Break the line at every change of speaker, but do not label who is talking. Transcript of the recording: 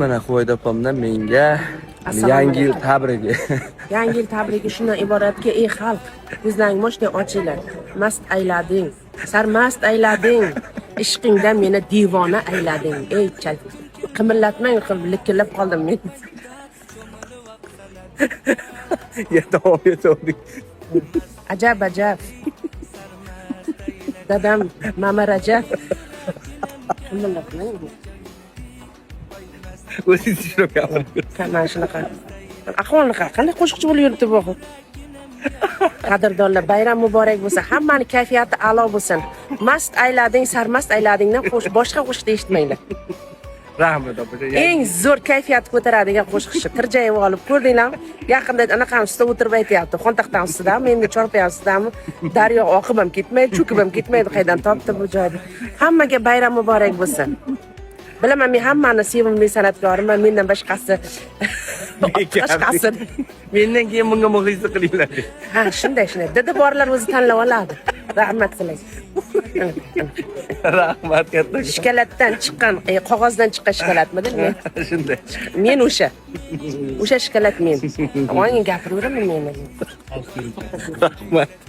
Mana Huvaydo opamdan menga
Assalomu
yangi yil
alaykum.
tabrigi.
Yangi yil tabrigi shundan iboratki, ey xalq, ko'zlaringni moshday ochinglar. Mast aylading, sarmast aylading, ishqingda meni devona aylading. Ey chal, qimirlatmang, likillab qoldim men.
Ya davom etavering.
Ajab, ajab. Dadam Mama Rajab. Qimirlatmang.
O'zingiz tushunib gapiring.
Mana shunaqa. Ahvolni qara, qanday qo'shiqchi bo'lib yuribdi bu? Qadrdonlar, bayram muborak bo'lsin. Hammani kayfiyati a'lo bo'lsin. Mast aylading, sarmast ayladingdan boshqa qo'shiqni eshitmanglar.
Rahmat, opajon.
Eng zo'r kayfiyat ko'taradigan qo'shiqchi. Tirjayib olib ko'rdinglarmi? Yaqinda anaqani ustida o'tirib aytyapti. Xontaxtani ustidami, endi chorpoyani ustidami? Daryo oqib ham ketmaydi, cho'kib ham ketmaydi. Qaydan topdi bu joyni? Hammaga bayram muborak bo'lsin. Bilaman, men hammani sevimli san'atkoriman, mendan boshqasi boshqasi.
Mendan keyin bunga muxlislik qilinglar.
Ha, shunday, shunday. Didi borlar o'zi tanlab oladi. Rahmat sizlarga.
Rahmat katta.
Shokoladdan chiqqan, qog'ozdan chiqqan shokoladmidi? Men,
Shunday.
men o'sha. O'sha shokolad men. Voy, gapiraveraman men.
Rahmat.